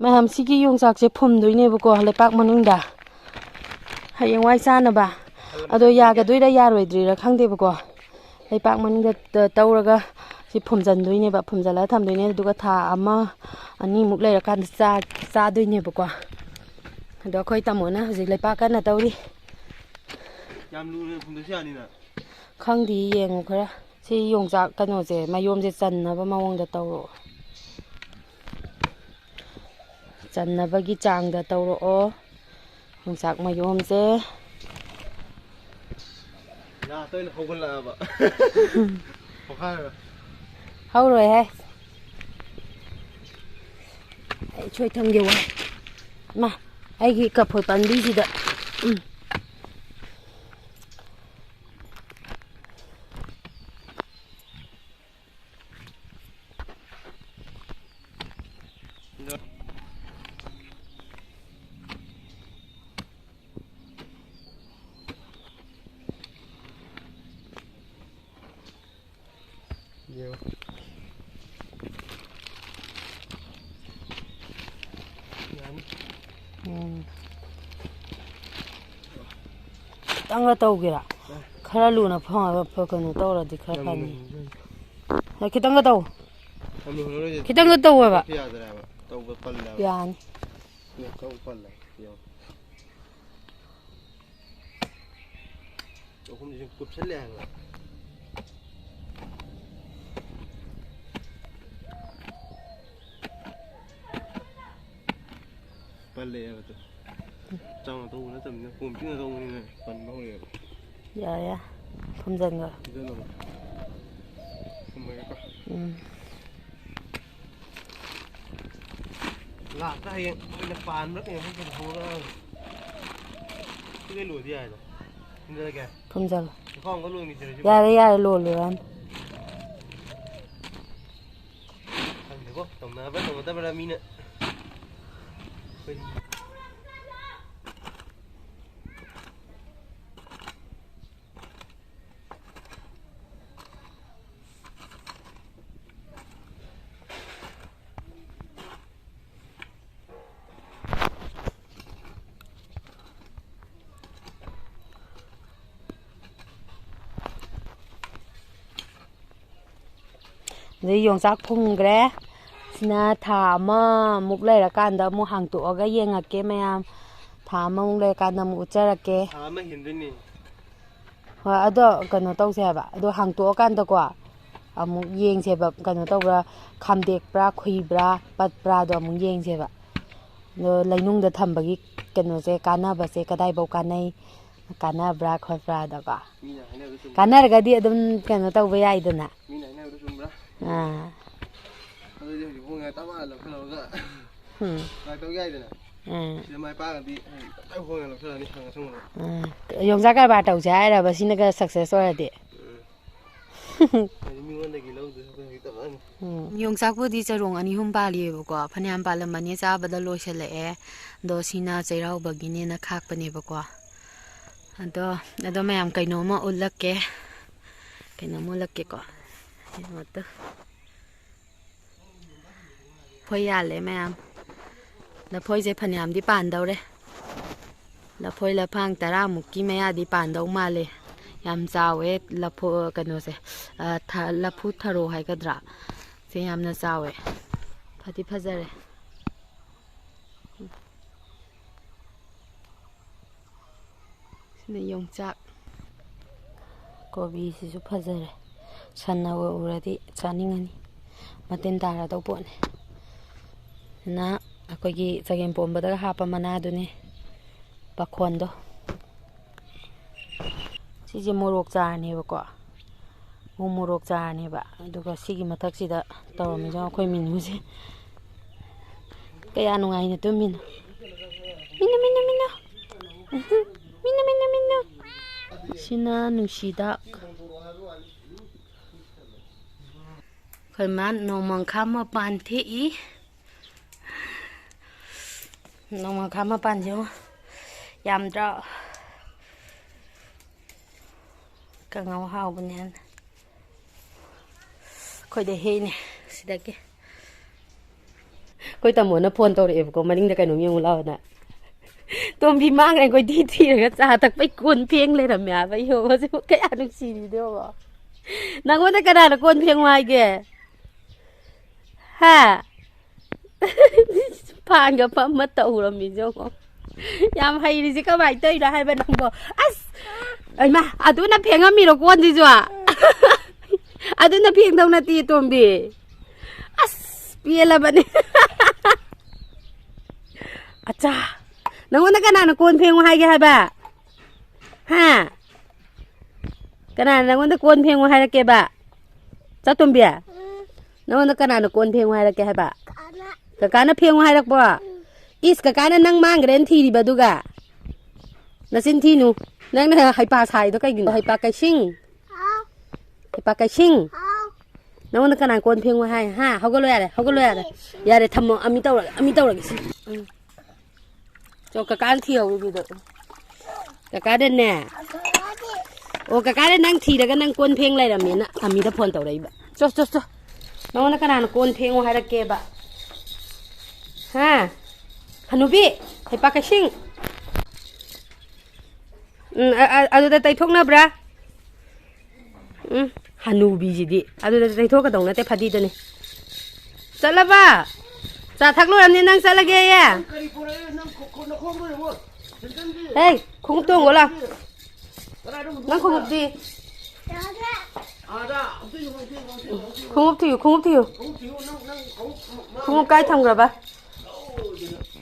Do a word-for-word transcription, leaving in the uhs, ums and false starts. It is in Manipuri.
ꯃꯌꯥꯝ, ꯁꯤꯒꯤ ꯌꯣꯡꯆꯥꯛꯁꯦ ꯐꯨꯝꯗꯣꯏꯅꯦꯕꯀꯣ, ꯂꯩꯄꯥꯛ ꯃꯅꯨꯡꯗ ꯍꯌꯦꯡꯋꯥꯏ ꯆꯥꯅꯕ꯫ ꯑꯗꯣ ꯌꯥꯒꯗꯣꯏꯔꯥ ꯌꯥꯔꯣꯏꯗ꯭ꯔꯤꯔꯥ ꯈꯪꯗꯦꯕꯀꯣ꯫ ꯂꯩꯄꯥꯛ ꯃꯅꯨꯡꯗ ꯇ-, ꯇꯧꯔꯒ ꯁꯤ ꯐꯨꯝꯖꯟꯗꯣꯏꯅꯦꯕ, ꯐꯨꯝꯖꯜꯂꯒ ꯊꯝꯗꯣꯏꯅꯦ꯫ ꯑꯗꯨꯒ ꯊꯥ ꯑꯃ ꯑꯅꯤꯃꯨꯛ ꯂꯩꯔꯀꯥꯟꯗ ꯆꯥ-, ꯆꯥꯗꯣꯏꯅꯦꯕꯀꯣ꯫ ꯑꯗꯣ ꯑꯩꯈꯣꯏ ꯇꯥꯃꯣꯅ ꯍꯧꯖꯤꯛ ꯂꯩꯄꯥꯛ ꯀꯟꯅ ꯇꯧꯔꯤ꯫ ꯌꯥꯝ ꯂꯨꯅ ꯐꯨꯝꯗꯁꯨ ꯌꯥꯅꯤꯅ꯫ ꯈꯪꯗꯦ, ꯌꯦꯡꯉꯨ ꯈꯔ꯫ ꯁꯤ ꯌꯣꯡꯆꯥꯛ ꯀꯩꯅꯣꯁꯦ, ꯃꯌꯣꯝꯁꯦ ꯆꯟꯅꯕ ꯃꯑꯣꯡꯗ ꯇꯧꯔꯛꯑꯣ꯫ ꯆꯟꯅꯕꯒꯤ ꯆꯥꯡꯗ ꯇꯧꯔꯛꯑꯣ꯫ ꯌꯣꯡꯆꯥꯛ ꯃꯌꯣꯝꯁꯦ꯫ ꯂꯥꯁꯇ ꯑꯣꯏꯅ ꯍꯧꯒꯠꯂꯛꯑꯕ꯫ ꯄꯣꯈꯥꯏꯔꯣ꯫ ꯍꯧꯔꯣꯏꯍꯦ꯫ ꯑꯩ ꯁꯣꯏ ꯊꯝꯒꯦ ꯋꯥ꯫ ꯃꯥ, ꯑꯩꯒꯤ ꯀꯐꯣꯏ ꯄꯥꯝꯕꯤꯁꯤꯗ꯫ ꯎꯝ꯫ ꯌꯦꯡꯉꯣ꯫ ꯌꯥꯅꯤ꯫ ꯎꯝ꯫ ꯈꯤꯇꯪꯒ ꯇꯧꯒꯦꯔꯥ? ꯑꯦ꯫ ꯈꯔ ꯂꯨꯅ ꯐꯪꯉꯒ ꯐ-, ꯀꯩꯅꯣ ꯇꯧꯔꯗꯤ ꯈꯔ ꯌꯥꯝ ꯐꯅꯤ꯫ ꯂꯨꯅ ꯐꯪꯉꯤ꯫ ꯑꯦ, ꯈꯤꯇꯪꯒ ꯇꯧ꯫ ꯌꯥꯝ ꯂꯨꯅ ꯂꯣꯏꯁꯤꯜꯂꯤ꯫ ꯈꯤꯇꯪꯒ ꯇꯧꯑꯣꯕ꯫ ꯌꯥꯗ꯭ꯔꯦ ꯍꯥꯏꯕ꯫ ꯇꯧꯕ ꯄꯜꯂꯦ ꯍꯥꯏꯕ꯫ ꯌꯥꯅꯤ꯫ ꯌꯥꯝ ꯇꯧꯕ ꯄꯜꯂꯦ ꯍꯥꯏꯕ꯫ ꯌꯦꯡꯉꯣ꯫ ꯑꯍꯨꯝꯁꯤ ꯀꯨꯞꯁꯜꯂꯦ ꯍꯥꯏꯕ꯫ ꯄꯜꯂꯛꯑꯦꯕ ꯑꯗꯨ꯫ ꯆꯥꯎꯅ ꯇꯧꯕ ꯅꯠꯇꯕꯅꯤꯅ, ꯀꯣꯝ ꯄꯤꯛꯅ ꯇꯧꯕꯅꯤꯅ ꯄꯟꯕ ꯍꯧꯔꯛꯑꯦꯕ꯫ ꯌꯥꯔꯦ, ꯌꯥꯔꯦ꯫ ꯐꯨꯝꯖꯤꯟꯈ꯭ꯔꯣ꯫ ꯐꯨꯝꯖꯤꯜꯂꯕ? ꯊꯝꯃꯒꯦꯀꯣ꯫ ꯎꯝ꯫ ꯂꯥꯁꯇ ꯍꯌꯦꯡ ꯑꯣꯏꯅ ꯄꯥꯟꯕ꯭ꯔꯥ ꯀꯩꯅꯣ ꯈꯪꯗꯦ, ꯍꯧꯔꯛꯑꯒ꯫ ꯁꯤꯗꯩ ꯂꯣꯏꯗꯤ ꯌꯥꯏꯗ꯫ ꯊꯤꯟꯖꯔꯒꯦ꯫ ꯐꯨꯝꯖꯜꯂꯣ꯫ ꯏꯐꯥꯎ ꯑꯃꯒ ꯂꯣꯏꯈꯤꯗ꯭ꯔꯦ ꯁꯤꯕꯣ꯫ ꯌꯥꯔꯦ, ꯌꯥꯔꯦ, ꯂꯣꯜꯂꯨꯔꯅꯨ꯫ ꯈꯪꯗꯦꯀꯣ, ꯇꯧꯅꯕ꯭ꯔꯥ ꯇꯧꯅꯗꯕ꯭ꯔꯥ ꯃꯤꯅ꯫ ꯑꯩꯈꯣꯏꯗꯤ ꯑꯗꯩ ꯌꯣꯡꯆꯥꯛ ꯐꯨꯝꯈ꯭ꯔꯦ꯫ ꯁꯤꯅ ꯊꯥ ꯑꯃꯃꯨꯛ ꯂꯩꯔꯀꯥꯟꯗ ꯑꯃꯨꯛ ꯍꯥꯡꯇꯣꯛꯑꯒ ꯌꯦꯡꯉꯛꯀꯦ ꯃꯌꯥꯝ꯫ ꯊꯥ ꯑꯃꯃꯨꯛ ꯂꯩꯔꯀꯥꯟꯗ ꯑꯃꯨꯛ ꯎꯠꯆꯔꯛꯀꯦ꯫ ꯊꯥ ꯑꯃ ꯍꯦꯟꯗꯣꯏꯅꯦ꯫ ꯍꯣꯏ, ꯑꯗꯣ ꯀꯩꯅꯣ ꯇꯧꯁꯦ ꯍꯥꯏꯕ, ꯑꯗꯣ ꯍꯥꯡꯇꯣꯛꯑꯀꯥꯟꯗꯀꯣ ꯑꯃꯨꯛ ꯌꯦꯡꯁꯦꯕ, ꯀꯩꯅꯣ ꯇꯧꯕ꯭ꯔꯥ, ꯈꯥꯝꯗꯦꯛꯄ꯭ꯔꯥ, ꯈꯨꯏꯕ꯭ꯔꯥ, ꯄꯠꯄ꯭ꯔꯥꯗꯣ ꯑꯃꯨꯛ ꯌꯦꯡꯁꯦꯕ꯫ ꯑꯗꯣ ꯂꯩꯅꯨꯡꯗ ꯊꯝꯕꯒꯤ ꯀꯩꯅꯣꯁꯦ, ꯀꯥꯟꯅꯕꯁꯦ ꯀꯗꯥꯏꯐꯥꯎ ꯀꯥꯟꯅꯩ, ꯀꯥꯟꯅꯕ꯭ꯔꯥ ꯈꯣꯠꯄ꯭ꯔꯥꯗꯀꯣ꯫ ꯃꯤꯅ ꯍꯥꯏꯅꯕꯗꯣ ꯆꯨꯝꯕ꯭ꯔꯥ? ꯀꯥꯟꯅꯔꯒꯗꯤ ꯑꯗꯨꯝ ꯀꯩꯅꯣ ꯇꯧꯕ ꯌꯥꯏꯗꯅ꯫ ꯃꯤꯅ ꯍꯥꯏꯅꯕꯗꯣ ꯆꯨꯝꯕ꯭ꯔꯥ? ꯑꯥ꯫ ꯑꯗꯨꯗꯤ ꯍꯧꯖꯤꯛ ꯍꯣꯡꯉꯦ ꯇꯞ ꯂꯥꯎꯅ ꯂꯧꯁꯜꯂꯨꯔꯒ ꯎꯝ꯫ ꯉꯥꯏ ꯇꯧ ꯌꯥꯏꯗꯅ꯫ ꯎꯝ꯫ ꯁꯤꯗ ꯃꯥꯏ ꯄꯥꯛꯑꯗꯤ ꯍꯌꯦꯡ ꯇꯞ ꯇꯥꯏ ꯍꯣꯡꯉꯦ ꯂꯧꯁꯜꯂꯅꯤ ꯁꯪꯉ ꯁꯪꯉꯒ꯫ ꯎꯝ꯫ ꯌꯣꯡꯆꯥꯛ ꯀꯔꯕꯥꯔ ꯇꯧꯁꯦ ꯍꯥꯏꯔꯕ ꯁꯤꯅꯒ success ꯑꯣꯏꯔꯗꯤ? ꯎꯝ꯫ ꯍꯥꯏꯗꯤ ꯃꯤꯉꯣꯟꯗꯒꯤ ꯂꯧꯗꯣꯏ ꯁꯔꯨꯛ ꯍꯧꯖꯤꯛ ꯇꯞ ꯇꯥꯏ꯫ ꯎꯝ꯫ ꯌꯣꯡꯆꯥꯛꯄꯨꯗꯤ ꯆꯔꯣꯡ ꯑꯅꯤ ꯑꯍꯨꯝ ꯄꯥꯜꯂꯤꯑꯕꯀꯣ, ꯐꯅꯌꯥꯝ ꯄꯥꯜꯂꯝꯃꯅꯤ, ꯆꯥꯕꯗ ꯂꯣꯏꯁꯤꯜꯂꯛꯑꯦ꯫ ꯑꯗꯣ ꯁꯤꯅ ꯆꯩꯔꯥꯎꯕꯒꯤꯅꯦꯅ ꯈꯥꯛꯄꯅꯦꯕꯀꯣ꯫ ꯑꯗꯣ, ꯑꯗꯣ ꯃꯌꯥꯝ ꯀꯩꯅꯣꯝꯃ ꯎꯠꯂꯛꯀꯦ꯫ ꯀꯩꯅꯣꯝꯃ ꯎꯠꯂꯛꯀꯦꯀꯣ꯫ ꯌꯦꯡꯉꯣ ꯇꯨ꯫ ꯂꯐꯣꯏ ꯌꯥꯜꯂꯦ ꯃꯌꯥꯝ꯫ ꯂꯐꯣꯏꯁꯦ ꯐꯅꯌꯥꯝꯗꯤ ꯄꯥꯟꯗꯧꯔꯦ꯫ ꯂꯐꯣꯏ ꯂꯐꯥꯡ ꯇꯔꯥꯃꯨꯛꯀꯤ ꯃꯌꯥꯗꯤ ꯄꯥꯟꯗꯧ ꯃꯥꯜꯂꯦ꯫ ꯌꯥꯝ ꯆꯥꯎꯋꯦ ꯂꯐꯨ, ꯀꯩꯅꯣꯁꯦ, ꯑ, ꯊ-, ꯂꯐꯨ ꯊꯔꯣ ꯍꯥꯏꯒꯗ꯭ꯔꯥ? ꯁꯦ ꯌꯥꯝꯅ ꯆꯥꯎꯋꯦ꯫ ꯐꯗꯤ ꯐꯖꯔꯦ꯫ ꯁꯤꯅ ꯌꯣꯡꯆꯥꯛ꯫ ꯀꯣꯕꯤꯁꯤꯁꯨ ꯐꯖꯔꯦ꯫ ꯁꯟꯅꯒ ꯎꯔꯗꯤ ꯆꯥꯅꯤꯡꯉꯅꯤ꯫ ꯃꯇꯤꯟ ꯇꯥꯔꯗꯧ ꯄꯣꯠꯅꯤ꯫ ꯁꯤꯅ ꯑꯩꯈꯣꯏꯒꯤ ꯆꯒꯦꯝ ꯄꯣꯝꯕꯗꯒ ꯍꯥꯞꯄ ꯃꯅꯥꯗꯨꯅꯤ꯫ ꯄꯥꯈꯣꯟꯗꯣ꯫ ꯁꯤꯁꯦ ꯃꯣꯔꯣꯛ ꯆꯥꯔꯅꯦꯕꯀꯣ꯫ ꯎ ꯃꯣꯔꯣꯛ ꯆꯥꯔꯅꯦꯕ꯫ ꯑꯗꯨꯒ ꯁꯤꯒꯤ ꯃꯊꯛꯁꯤꯗ ꯇꯧꯔꯝꯃꯤꯁꯦ ꯑꯩꯈꯣꯏ ꯃꯤꯅꯨꯁꯦ꯫ ꯀꯌꯥ ꯅꯨꯡꯉꯥꯏꯅ ꯇꯨꯝꯃꯤꯅꯣ꯫ ꯃꯤꯅꯨ, ꯃꯤꯅꯨ, ꯃꯤꯅꯨ꯫ ꯃꯤꯅꯨ, ꯃꯤꯅꯨ, ꯃꯤꯅꯨ꯫ ꯁꯤꯅ ꯅꯨꯡꯁꯤꯗꯥꯛ꯫ ꯑꯩꯈꯣꯏ ꯃꯥ ꯅꯣꯡꯃꯪꯈꯥ ꯃꯄꯥꯟ ꯊꯦꯛꯏ꯫ ꯅꯣꯡꯃꯪꯈꯥ ꯃꯄꯥꯟꯁꯦ ꯌꯦꯡꯉꯣ꯫ ꯌꯥꯝꯗ꯭ꯔꯣ? ꯀꯥꯡꯉꯧ ꯍꯥꯎꯕꯅꯦꯅ꯫ ꯑꯩꯈꯣꯏꯗ ꯍꯦꯛꯏꯅꯦ ꯁꯤꯗꯒꯤ꯫ ꯑꯩꯈꯣꯏ ꯇꯥꯃꯣꯅ ꯐꯣꯟ ꯇꯧꯔꯛꯑꯦꯕꯀꯣ, ꯃꯅꯤꯡꯗ ꯀꯩꯅꯣꯝ ꯌꯦꯡꯉꯨ ꯂꯥꯎꯅ꯫ ꯇꯣꯝꯕꯤ ꯃꯥꯡꯈ꯭ꯔꯦ, ꯑꯩꯈꯣꯏ ꯊꯤ ꯊꯤꯔꯒ ꯆꯥ ꯊꯛꯄꯩ ꯀꯣꯟ ꯐꯦꯡ ꯂꯩꯔꯝꯃꯦ ꯍꯥꯏꯕ꯫ ꯌꯦꯡꯉꯣ ꯁꯤꯕꯨ ꯀꯌꯥ ꯅꯨꯡꯁꯤꯔꯤꯗꯣ ꯌꯦꯡꯉꯣ꯫ ꯅꯪꯉꯣꯟꯗ ꯀꯅꯥꯅ ꯀꯣꯟ ꯐꯦꯡꯉꯨ ꯍꯥꯏꯒꯦ? ꯍꯥ? ꯐꯥꯟꯒ ꯐꯝꯃ ꯇꯧꯔꯝꯃꯤ ꯌꯦꯡꯉꯣ꯫ ꯌꯥꯝ ꯍꯩꯔꯤꯁꯤ ꯀꯃꯥꯏꯅ ꯇꯧꯔꯤꯅꯣ ꯍꯥꯏꯕ ꯅꯪꯕꯣ? ꯑꯁ! ꯑꯩꯃꯥ, ꯑꯗꯨꯅ ꯐꯦꯡꯉꯝꯃꯤꯔꯣ ꯀꯣꯟꯁꯤꯁꯨ? ꯑꯗꯨꯅ ꯐꯦꯡꯗꯧ ꯅꯠꯇꯦ, ꯇꯣꯝꯕꯤ꯫ ꯑꯁ, ꯄꯦꯜꯂꯕꯅꯤ꯫ ꯑꯠꯆꯥ! ꯅꯪꯉꯣꯟꯗ ꯀꯅꯥꯅ ꯀꯣꯟ ꯐꯦꯡꯉꯨ ꯍꯥꯏꯒꯦ ꯍꯥꯏꯕ? ꯍꯥ? ꯀꯅꯥꯅ ꯅꯪꯉꯣꯟꯗ ꯀꯣꯟ ꯐꯦꯡꯉꯨ ꯍꯥꯏꯔꯛꯀꯦꯕ? ꯆꯥꯇꯣꯝꯕꯤ? ꯅꯪꯉꯣꯟꯗ ꯀꯅꯥꯅ ꯀꯣꯟ ꯐꯦꯡꯉꯨ ꯍꯥꯏꯔꯛꯀꯦ ꯍꯥꯏꯕ? ꯀꯀꯥꯅ ꯐꯦꯡꯉꯨ ꯍꯥꯏꯔꯛꯄ꯭ꯔꯣ? ꯏꯁ, ꯀꯀꯥꯅ ꯅꯪ ꯃꯥꯡꯈ꯭ꯔꯦꯅ ꯊꯤꯔꯤꯕ ꯑꯗꯨꯒ? ꯅꯆꯤꯟ ꯊꯤꯅꯨ꯫ ꯅꯪꯅ ꯍꯩꯄꯥ ꯁꯥꯏꯗꯣ ꯀꯩꯒꯤꯅꯣ? ꯍꯩꯄꯥ ꯀꯩꯁꯤꯡ? ꯍꯩꯄꯥ ꯀꯩꯁꯤꯡ? ꯅꯪꯉꯣꯟꯗ ꯀꯅꯥ ꯀꯣꯟ ꯐꯦꯡꯉꯨ ꯍꯥꯏ? ꯍꯥ? ꯍꯧꯒꯠꯂꯣ ꯌꯥꯔꯦ, ꯍꯧꯒꯠꯂꯣ ꯌꯥꯔꯦ꯫ ꯌꯥꯔꯦ, ꯊꯝꯃꯣ, ꯑꯃꯤ ꯇꯧꯔꯒꯦ, ꯑꯃꯤ ꯇꯧꯔꯒꯦ ꯁꯤ꯫ ꯎꯝ꯫ ꯆꯣ, ꯀꯀꯥꯅ ꯊꯤꯍꯧꯔꯨꯒꯦꯗꯣ꯫ ꯀꯀꯥꯗꯅꯦ꯫ ꯑꯣ, ꯀꯀꯥꯗ ꯅꯪ ꯊꯤꯔꯒ ꯅꯪ ꯀꯣꯟ ꯐꯦꯡ ꯂꯩꯔꯝꯃꯦꯅ ꯑꯃꯤꯗ ꯐꯣꯟ ꯇꯧꯔꯛꯏꯕ꯫ ꯆꯣ, ꯆꯣ, ꯆꯣ꯫ ꯅꯉꯣꯟꯗ ꯀꯅꯥꯅ ꯀꯣꯟ ꯐꯦꯡꯉꯣ ꯍꯥꯏꯔꯛꯀꯦꯕ? ꯍꯥ? ꯍꯅꯨꯕꯤ, ꯍꯩꯄꯥ ꯀꯩꯁꯤꯡ꯫ ꯎꯝ, ꯑ-, ꯑ-, ꯑꯗꯨꯗ ꯇꯩꯊꯣꯛꯅꯕ꯭ꯔꯥ? ꯎꯝ, ꯍꯅꯨꯕꯤꯁꯤꯗꯤ꯫ ꯑꯗꯨꯗ ꯇꯩꯊꯣꯛꯀꯗꯧ ꯅꯠꯇꯦ, ꯐꯗꯤꯗꯅꯤ꯫ ꯆꯠꯂꯕ? ꯆꯥ ꯊꯛ ꯂꯣꯏꯔꯝꯅꯤ, ꯅꯪ ꯆꯠꯂꯒꯦꯌꯦ? ꯀꯔꯤ ꯄꯨꯔꯛꯑꯦ? ꯅꯪ ꯈꯣ-, ꯈꯣ-, ꯅꯈꯣꯡꯗꯣ ꯌꯦꯡꯉꯣ꯫ ꯁꯦꯟꯗꯟꯗꯤ? ꯍꯦ, ꯈꯣꯡꯎꯞ ꯇꯣꯡꯉꯣ ꯂꯥꯎ꯫ ꯀꯗꯥꯏꯗ ꯍꯨꯟꯗꯣꯛꯏꯕ? ꯅꯪ ꯈꯣꯡꯎꯞꯇꯤ? ꯑꯥꯗ꯫ ꯑꯝꯇ ꯌꯦꯡꯉꯣ, ꯑꯝꯇ ꯌꯦꯡꯉꯣ, ꯑꯝꯇ ꯌꯦꯡꯉꯣ, ꯑꯝꯇ ꯌꯦꯡꯉꯣ꯫ ꯈꯣꯡꯎꯞ ꯊꯤꯌꯨ, ꯈꯣꯡꯎꯞ ꯊꯤꯌꯨ꯫ ꯈꯣꯡꯎꯞ ꯊꯤꯌꯨ, ꯅꯪ, ꯅꯪ ꯈꯣꯡꯎꯞ ꯃꯥ-, ꯃꯥ-, ꯈꯣꯡꯎꯞ ꯀꯥꯏ ꯊꯝꯈ꯭ꯔꯕ?